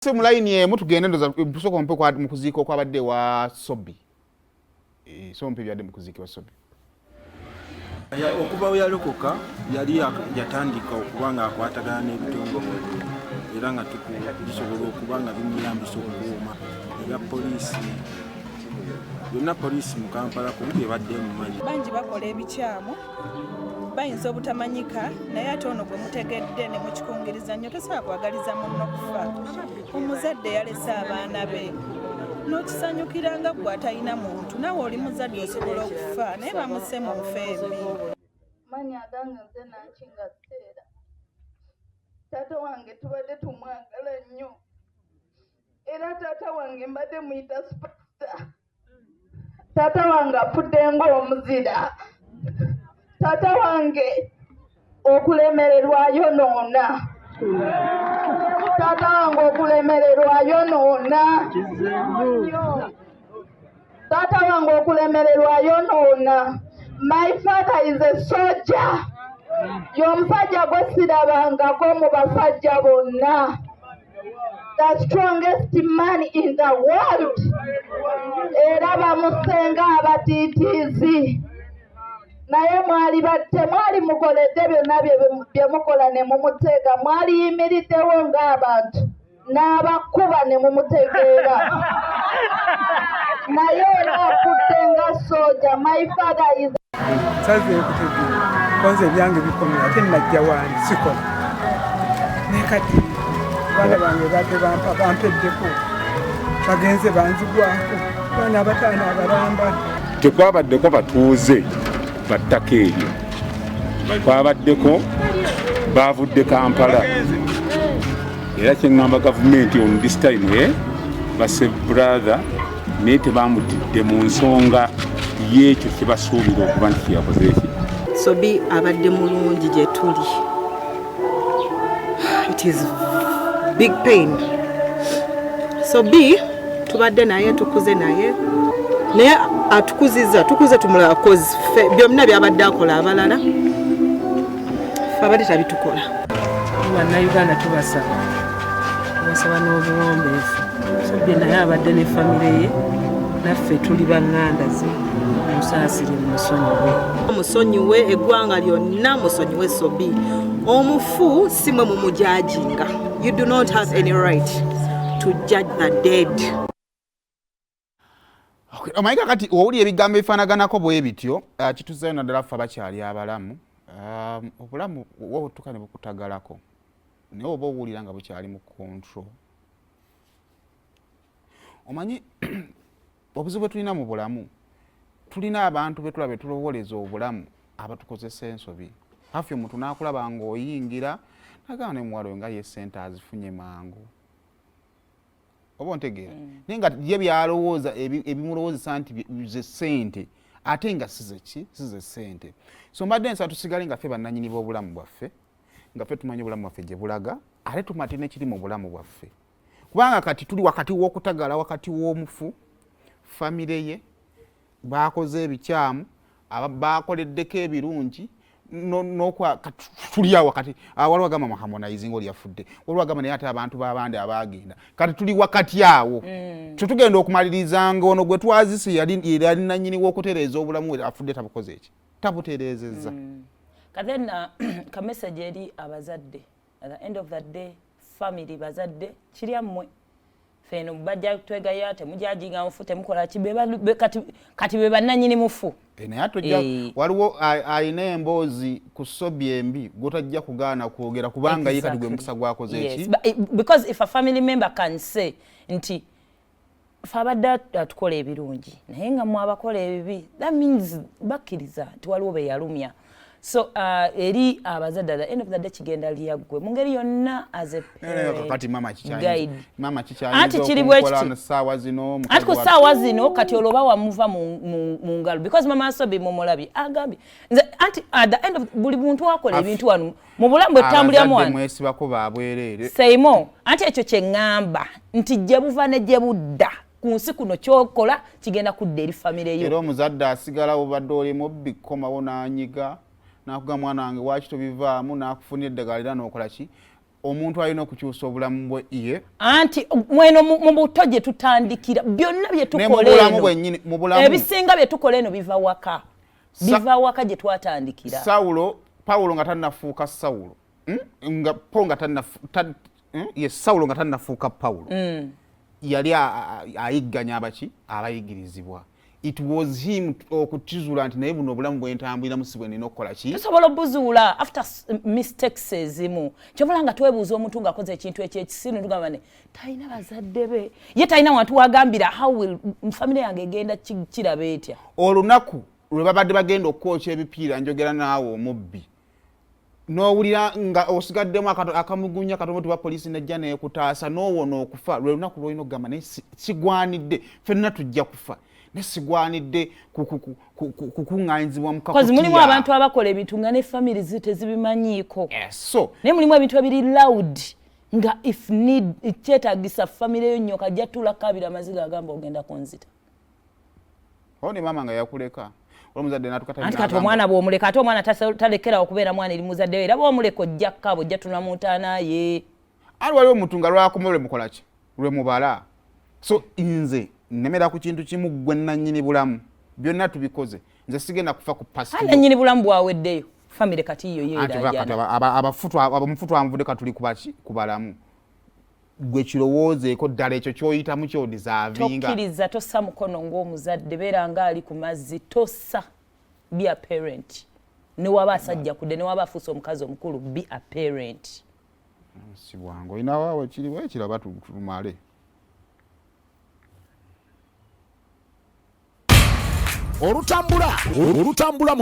Se mu layini emu tugende, ndoza tusooka ompe mu kuziika okwabadde wa Sobi. So mpe byadde mu kuziika wa Sobi. Okuva we yalokoka yali yatandika okuba nga akwatagana n'ebitongole era nga bisobola okuba nga bimuyambisa okukuuma ebya poliisi yonna. Poliisi mu Kampala kumpi ebadde emumanyi. Bangi bakola ebikyamu, bayinza obutamanyika, naye ate ono gwe mutegedde ne mukikungiriza nnyo. Tosobola kwagaliza munno kufa. Omuzadde yalese abaana be n'okisanyukira nga gwe atalina muntu. Naawe oli muzadde, osobola okufa, naye bamuse mu nfa embi. Manya agange, nze Nankinga Seera. Taata wange tubadde tumwagala nnyo, era taata wange mbadde muyita superstar. Taata wange afudde ng'omuzira. Taata wange okulemererwa ayonoona. Taata wange okulemererwa ayonoona. Taata wange okulemererwa ayonoona. My father is a soldier. Y'omusajja gwe sirabangako mu basajja bonna, the strongest man in the world, era bamusenga abatiitiizi. Naye mwali temwali mukoledde byonna bye mukola ne mumuteega. Mwaliyimiriddewo ng'abantu n'abakuba ne mumutegeera, naye era afudde nga soja. My father is Nsaze kutegeera konze ebyange bikomye, ate najja wandi sikola, naye kati abaana bange badde bampa bampeddeko, bagenze banzigwako, abaana abataano abalamba. Tekwabaddeko batuuze battaka eryo, kwabaddeko bavudde Kampala. Era kyeŋŋamba gavumenti on this time, base brother, naye tebamutidde mu nsonga y'ekyo kyebasuubira okuba nti kyeyakoze eki. Sobi abadde mulungi gye tuli. It is big pain. Sobi tubadde naye, tukuze naye, naye atukuziza, tukuze tumulaba, 'cause ffe byonna byabadde akola abalala, ffe abadde tabitukola. Bannayuganda tubasaba, tubasaba n'obuwombeefu. Sobi naye abadde ne famire ye, naffe tuli baŋŋanda ze. Musaasire, musonyiwe. Musonyiwe, eggwanga lyonna musonyiwe Sobi. Omufu si mwe mumujudginga. You do not have any right to judge the dead. Okay, omanyi kakati owulira ebigambo ebifaanaganako bwe bityo, kituzayo naddala ffe abakyali abalamu. Obulamu wotuka ne bukutagalako, naye oba owulira nga bukyali mu control. Omanyi obuzibu bwe tulina mu bulamu, tulina abantu betulaba betulowooleza obulamu abatukozesa ensobi. Hafi omuntu n'akulaba ng'oyingira nagamba, "Ne muwala oyo nga ye sente azifunye mangu," oba ontegeera? Naye nga ye byalowooza ebimulowoozesa nti ze sente, ate nga sizeki, size sente. So mbadde nsaba tusigale nga ffe bannanyini b'obulamu bwaffe, nga ffe tumanyi obulamu bwaffe gye bulaga, ate tumate nekiri mu bulamu bwaffe, kubanga kati tuli wakati w'okutagala, wakati w'omufu, famire ye bakoze ebikyamu, bakoleddeko ebirungi, tuli awo kati. Waliwo agamba mu Harmonize nga oli yafudde, waliwo agamba naye ate abantu babandi abagenda. Kati tuli wakati awo. Tetugenda okumaliriza nga ono gwe twazise yali nanyini w'okutereeza obulamu we afudde tabukoze eki, tabutereezezza. Then ka message eri abazadde: at the end of the day, family, bazadde, kiryammwe feno bajja twegaya, temujudginga mufu, temukola ki. Kati be bannanyini mufu. Naye ate waliwo alina emboozi ku Sobi embi gwotajja kugaana kwogera, kubanga ye kati gwe mukisa gwakoze eki. Because if a family member can say nti fe abadde atukola ebirungi, naye nga mwe abakola ebibi, that means bakkiriza nti waliwo be yalumya. So eri abazadde, at the end of the day kigenda lyaggwe mu ngeri yonna as a Kati mama guide. Mama. Anti kiri bwe kiti. Saawa zino. Anti ku ssaawa zino kati olwo oba wamuva mu ngalo, because mama Sobi mumulabye agambye nze anti at the end of buli muntu akola ebintu wano mu bulamu bwe tutambuliramu wano. Mwesibako babwereere. Seimo, anti ekyo kye ŋŋamba nti gye buva ne gye budda ku nsi kuno, kyokola kigenda kudda eri famire yo. Era omuzadde asigala, obadde oli mubbi, kukomawo n'anyiga n'akuga, "Mwana wange, waaki tobivaamu?" N'akufunira eddagala era n'okola ki. Omuntu alina okukyusa obulamu bwe ye. Anti mweno mu buto gye tutandikira byonna bye tukola eno, ebisinga bye tukola eno biva waka, biva waka gye twatandikira. Sawulo, Pawulo nga tannafuuka Sawulo, Nga Paul nga tanna, Ye Sawulo nga tannafuuka Pawulo, yali ayigganya abaki, abayigirizibwa. It was him okukizuula nti naye buno obulamu bwentambuliramu si bwe nina okukola ki. Tusobola obuzuula after mistakes ezimu. Kyovula nga twebuuza omuntu ng'akoze ekintu ekyekisiru, tugamba ne talina bazadde be, ye talina wantu wagambira, how will family yange egenda kiraba etya? Olunaku lwe babadde bagenda okwokya ebipiira, njogera naawe omubbi, n'owulira nga osigaddemu akamugunya katono, tuba poliisi nejja nekutaasa n'owona okufa, lwe lunaku lwolina okugamba naye sigwanidde, ffenna tujja kufa, naye sigwanidde kukuŋŋaanyizibwa mu Cause mulimu kakutiya. Abantu abakola ebintu nga ne family tezibimanyiiko. So naye mulimu ebintu ebiri loud nga if need kyetagisa family yo nnyo, kajja tuula kabira amaziga, agamba ogenda kunzita. O ne maama nga yakuleka, olwomuzadde natuka. Anti kati omwana bw'omuleka, ate omwana talekerawo okubeera mwana eri muzadde we, era bw'omuleka ojja kkaaba, ojja tunula mu ntaana ye. Ali waliwo omuntu nga lwakoma lwe mukola ki, lwe mubala. So nze nemera ku kintu kimu, gwe nannyini bulamu, byonna tubikoze, nze sigenda kufa ku past. Nannyini bulamu bwaweddeyo, family kati yo. Anti oba kati yeerajana. Abamufu twanvudde, katuli kubaki, ku balamu. Gwe kirowoozeeko ddala ekyo kyoyitamu kyodeservinga. Tokkiriza, tossa mukono ng'omuzadde, beera nga ali ku mazzi, tossa. Be a parent, newaba asajja kudde, newaba afuuse omukazi omukulu, be a parent. Si bwangu, olinawo ekiriwo ekiraba tumale. Olutambula olutambula mu